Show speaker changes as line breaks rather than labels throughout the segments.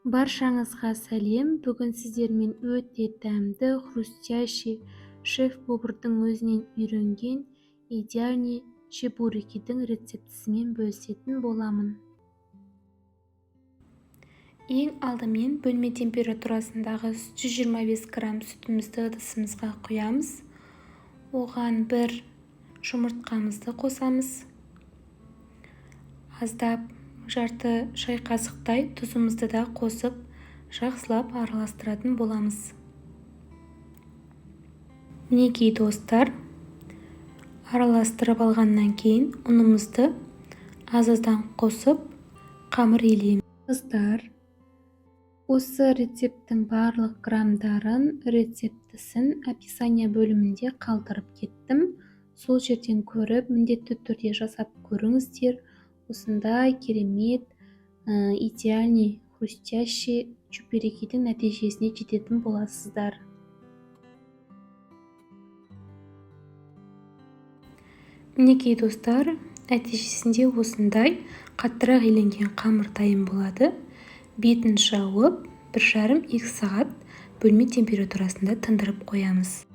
Баршаңызға сәлем! Бүгін сіздермен өте дәмді, хрустящий, шеф-повардың өзінен үйренген идеальный чебурекидің рецептісімен бөлісетін боламын. Ең алдымен бөлме температурасындағы 125 грамм сүтімізді ыдысымызға құямыз. Оған бір жұмыртқамызды қосамыз. Аздап жарты шай қасықтай тұзымызды да қосып, жақсылап араластыратын боламыз. Мінекей достар, араластырып алғаннан кейін ұнымызды аз-аздан қосып, қамыр илейміз. Қыздар, осы рецепттің барлық граммдарын, рецептісін описание бөлімінде қалдырып кеттім. Сол жерден көріп, міндетті түрде жасап көріңіздер. Осындай керемет, идеальный, хрустящий чебурекидің нәтижесіне жететін боласыздар. Мінекей достар, нәтижесінде осындай қаттырақ иленген қамыр дайын болады. Бетін жауып, 1,5-2 сағат бөлме температурасында тындырып қоямыз.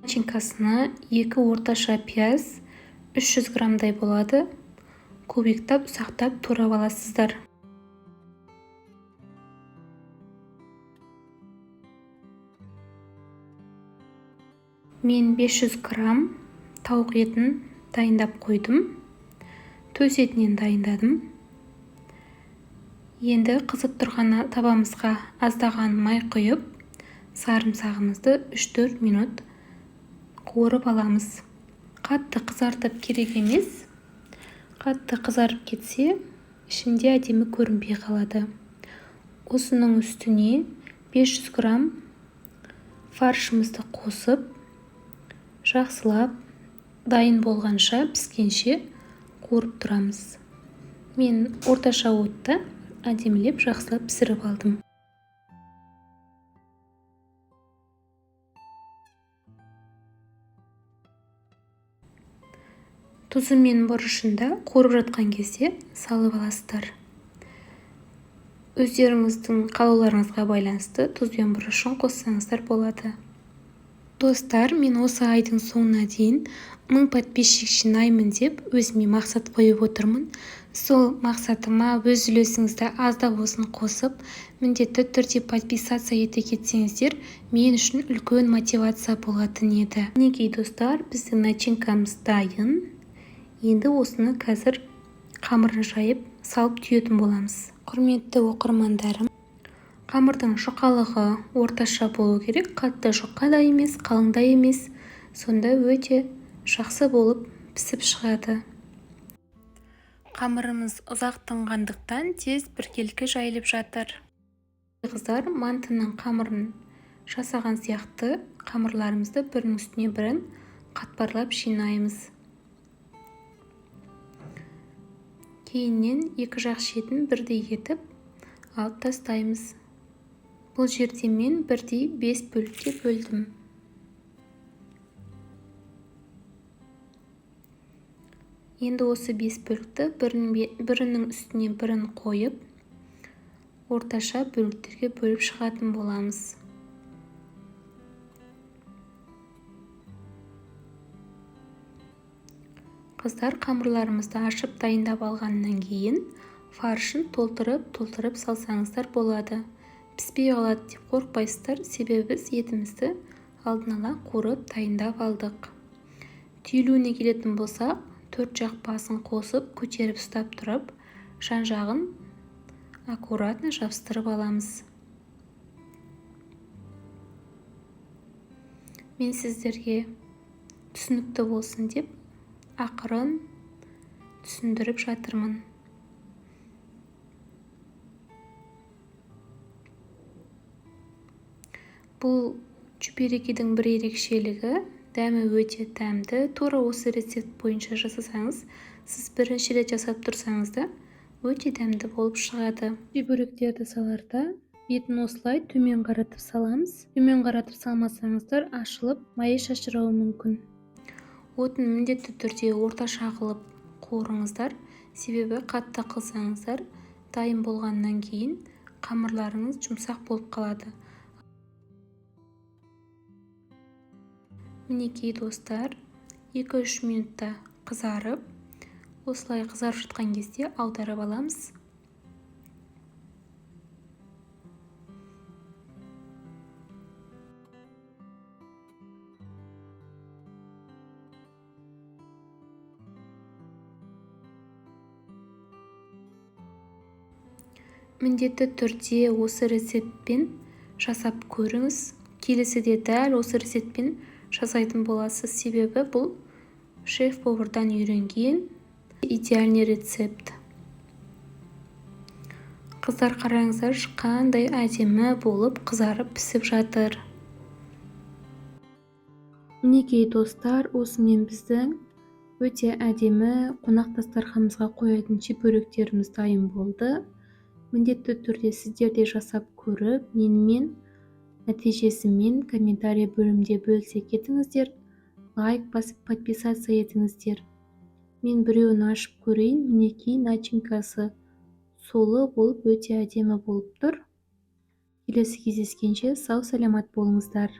Начинкасына 2 орташа пияз, 300 граммдай болады. Кубиктап, ұсақтап турап аласыздар. Мен 500 грамм тауық етін дайындап қойдым. Төс етінен дайындадым. Енді қызып тұрған табамызға аздаған май құйып, сарымсағымызды 3-4 минут қуырып аламыз. Қатты қызартып керек емес. Қатты қызарып кетсе, ішінде әдемі көрінбей қалады. Осының үстіне 500 грамм фаршымызды қосып, жақсылап дайын болғанша, піскенше қуырып тұрамыз. Мен орташа отта әдемілеп жақсылап пісіріп алдым. Тұзы мен бұрышын да қуырып жатқан кезде салып аласыздар. Өздеріңіздің қалауларыңызға байланысты тұз бен бұрышын қоссаңыздар болады. Достар, мен осы айдың соңына дейін 1000 подписчик жинаймын деп өзіме мақсат қойып отырмын. Сол мақсатыма өз үлесіңізді аз да болсын қосып, міндетті түрде подписаться ете кетсеңіздер, мен үшін үлкен мотивация болатын еді. Мінекей достар, біздің начинкамыз дайын. Енді осыны қазір қамырын жайып, салып түйетін боламыз. Құрметті оқырмандарым, қамырдың жұқалығы орташа болу керек, қатты жұқа да емес, қалың да емес, сонда өте жақсы болып пісіп шығады. Қамырымыз ұзақ тынғандықтан тез біркелкі жайылып жатыр. Қыздар, мантының қамырын жасаған сияқты қамырларымызды бірінің үстіне бірін қатпарлап жинаймыз. Кейіннен екі жақ шетін бірдей етіп алып тастаймыз. Бұл жерде мен бірдей 5 бөлікке бөлдім. Енді осы 5 бөлікті бірінің үстіне бірін қойып, орташа бөліктерге бөліп шығатын боламыз. Қыздар, қамырларымызды ашып дайындап алғаннан кейін фаршын толтырып-толтырып салсаңыздар болады. Піспей қалады деп қорықпайсыздар, себебі біз етімізді алдын ала қуырып дайындап алдық. Түйілуіне келетін болсақ, 4 жақ басын қосып, көтеріп ұстап тұрып, жан-жағын аккуратно жабыстырып аламыз. Мен сіздерге түсінікті болсын деп ақырын түсіндіріп жатырмын. Бұл чебурекидің бір ерекшелігі, дәмі өте дәмді. Тура осы рецепт бойынша жасасаңыз, сіз бірінші рет жасап тұрсаңыз да өте дәмді болып шығады. Чебуректерді саларда бетін осылай төмен қаратып саламыз. Төмен қаратып салмасаңыздар, ашылып, майы шашырауы мүмкін. Отын міндетті түрде орташа қылып қуырыңыздар, себебі қатты қылсаңыздар, дайын болғаннан кейін Қамырларыңыз жұмсақ болып қалады. Мінекей, достар, 2-3 минутта қызарып, осылай қызарып жатқан кезде аударып аламыз. Міндетті түрде осы рецептпен жасап көріңіз. Келесіде дәл осы рецептпен жасайтын боласыз, себебі бұл шеф-повардан үйренген идеальный рецепт. Қыздар, қараңыздаршы, қандай әдемі болып қызарып пісіп жатыр. Мінекей, достар, осымен біздің өте әдемі қонақ дастарханымызға қоятын чебуректеріміз дайын болды. Міндетті түрде сіздер де жасап көріп, менімен нәтижесімен комментарий бөлімінде бөлісе кетіңіздер. Лайк басып, подписаться етіңіздер. Мен біреуін ашып көрейін. Мінекей, начинкасы солы болып, өте әдемі болып тұр. Келесі кездескенше сау саламат болыңыздар.